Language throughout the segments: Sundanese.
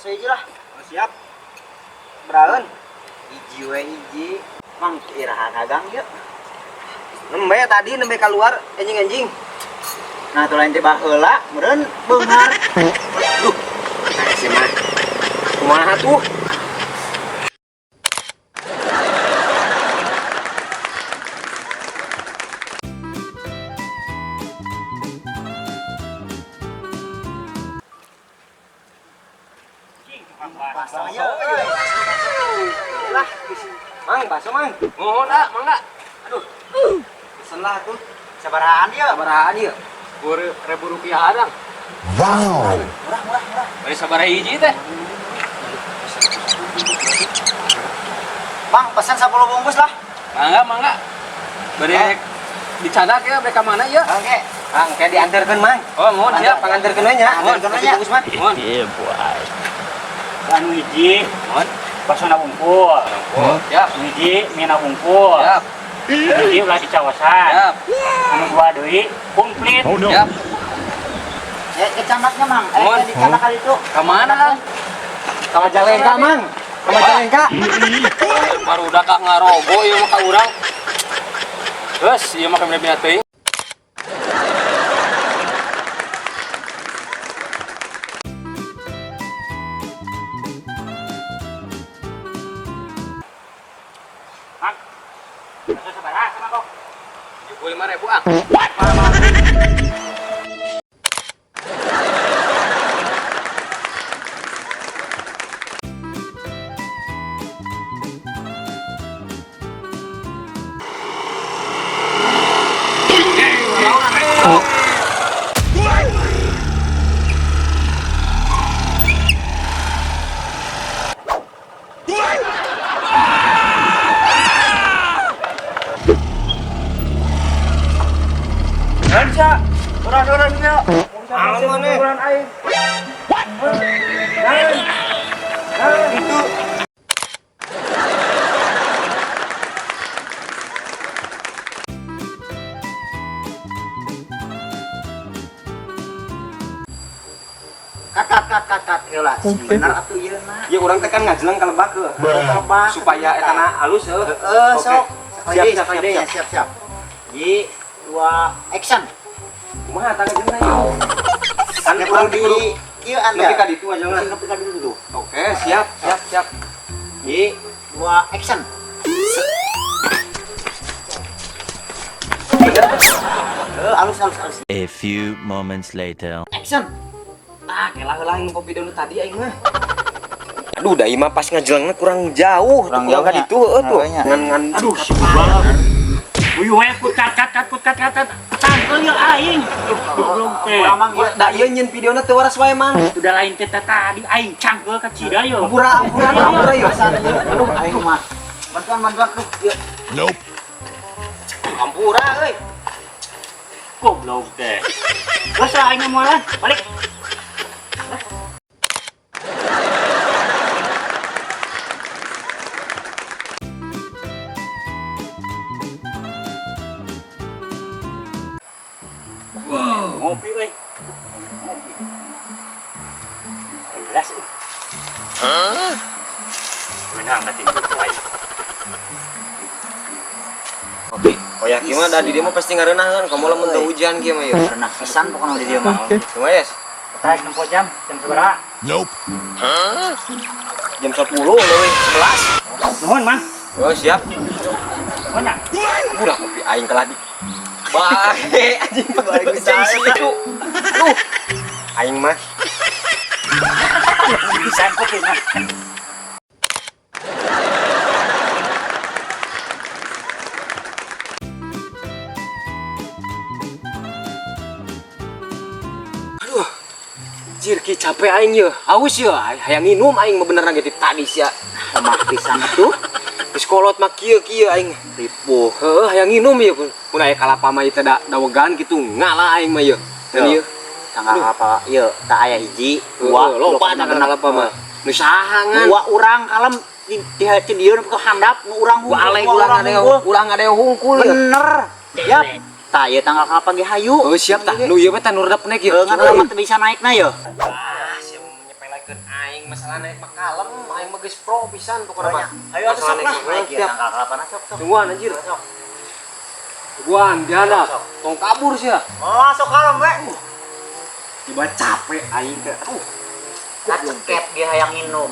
Bakso hiji lah. Oh, siap. Beraeun. Hiji we hiji. Mang iraha dagang yeuh. Nembe tadi nembe keluar anjing-anjing. Nah, tuh lain teh baheula, meureun beunghar. Duh. Nah, si mah. Kumaha tuh? Bakso yeuh euy. Lah, Mang, bakso mang. Mohon ah, mangga. Aduh. Pesen lah tuh. Sabarahaan yeuh. Sabarahaan ieu? Rp10.000 dang. Wow. Murah, murah, murah. Bari sabaraha hiji teh? Bang, pesan 10 bungkus lah. Mangga, mangga. Bari dicadak ya, bari ka mana ya? Oke. Kang, kayak diantarkeun mang. Oh, mohon siap. Panganterkeun we nya. Panganterkeun we nya. Bungkus mah. Mohon. Anu hiji, Mohon. basona wungkul. Oh, siap. Anu hiji, mina wungkul. Siap. Anu hiji ulah dicawasan. Siap. Anu dua deui komplit. Oh no. Siap. Ya, kecamatan Mang. Mohon. Eh, di kali itu. Ka mana, Kang? Ka Majalengka, Mang. Ka Majalengka. Baru udah kak ngarogo ieu mah ka urang. Geus, ieu mah kami teuing. Mang. Bakso sabaraha sama kok? 75.000 ah. Lanca. Urang-urang ieu. Aman maneh. Urang aing. Itu. Kat kat kat kat kat heula. Bener atuh ieu mah. Ya urang teh kan ngajeleng ka lebak heuh. Lebak. Supaya etana halus heuh. Heeh, Oke. sok. Siap, siap, Sekali siap, deui ya, siap. siap, siap. Ji, dua, action. Kumaha tah ngajelengna ieu? Kan Ya, urang di kudu ieu anda. nepi ka ditu ngajelengna. Nepi ka ditu tuh. Oke, siap, siap, siap. Ji, dua, action. Heeh, halus, halus, halus. A few moments later. Action. Ah, kelah heula aing kopi dulu tadi aing mah. Aduh, da ieu mah pas ngajelengna kurang jauh, Kurang tuh, kurang ka jauhnya. ditu heuh tuh. Makanya. Ngan ngan Aduh, si goblok. Uyuh we kut kat kat kat kut kat kat kat. Tangkel ieu aing. Goblok teh. Kurang mang ieu. Da ieu nyeun videona teu waras wae, Mang. Udah lain teh tadi aing cangkel ka cida yo. Ampura, ampura, ampura ieu. Aduh, aing mah. Bantuan, bantuan, duh, ieu. Nope. Ampura euy. Goblok teh. Geus lah aing moalan, balik. Ngopi euy. Ngopi. Gelas euy. Hah? Menang tadi aing. Kopi. Oh ya, kieu mah da di dieu mah pasti ngareunah kan, kamu lamun teu hujan kieu mah ieu. Pernah pisan pokoknya di dieu mah. Cuma yes, Tarik nempo jam, jam sabaraha? Nope. Jam 10 leuwih 11. Nuhun, Mang. Oh, siap. Nuhun ya. Udah kopi aing kalah di. Bae anjing bae situ. Duh. Aing mah Pisan kopi mah. Aduh. Jir ki capek aing ye. Haus ye. Hayang minum aing mah beneran ge tadi sia. Lemah pisan tuh. Geus kolot mah kieu kieu aing. Ripuh. Heuh, hayang nginum ieu pun. Mun aya kalapa mah ieu teh da dawegan kitu ngalah aing mah ieu. Dan ieu Tanggal apa? Ieu tak aya hiji, dua dua, loba tanggal kalapa mah. Nu saha ngan? Dua urang kalem di di di dieu nepi ka handap nu urang Ku aleng dua ulah urang ngadeo, hungkul. ulah ngadeo hungkul ieu. Bener. Yap. Tah ieu tanggal kalapa ge hayu. Oh siap tah. Nu ieu mah tah nu redep naik ieu. Heuh, ngan urang mah teu bisa naikna ye. Ah, sia nyepelekeun aing Masalah naik mah kalem, aing mah geus pro pisan pokoknya mah. Ayo atuh, Masalah sok lah. naik mah, Naik ya siap. tangkal kalapana, sok sok. Tungguan anjir. Sok. Tungguan, diana. Sok, sok. Tong kabur sih ya. Oh, sok kalem we. Tiba capek aing teh. Kaceket dia hayang minum.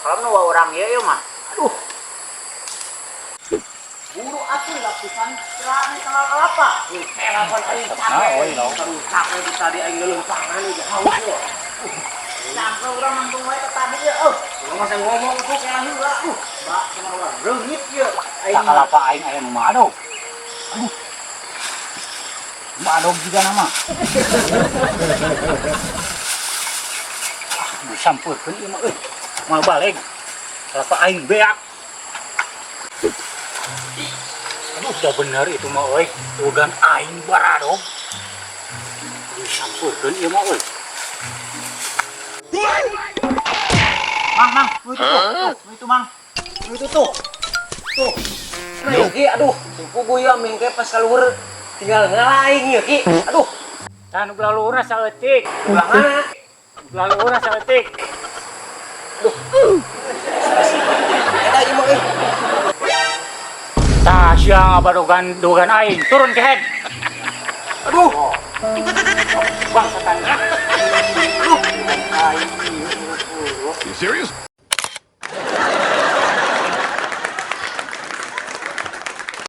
Kalem nu urang ieu ieu mah. Aduh. Buru atuh lapisan terang tangkal kalapa. Kelapan aing capek. Aduh, capek di tadi aing ngeleupangan ieu haus ya. Sampai urang nangtung wae ke tadi ieu. Oh, Urang masa ngomong tuh kayak heula. bak cenah urang reungit ieu. Aing Tak kalapa aing aya nu madog. Aduh. Madog juga nama. Ah, disampurkeun ieu mah euy. Moal balik. Kalapa aing beak. Aduh, udah bener itu mah euy. Ugan aing baradog. Disampurkeun ieu mah euy. Mang, mang, nu itu tuh, tuh, nu itu, Mang. Nu itu tuh. Tuh. Nah, ya, Ki, aduh, sing puguh ya mingke pas keluar tinggal ngalaing ya, Ki. Aduh, Tah nu laluhurna saeutik. ulah mana? Laluhurna saeutik. Eta ieu mah euy. Tah sia ngabadogan dogan aing turun ke head. Aduh. Bangsatan. Aduh. Aing You serious?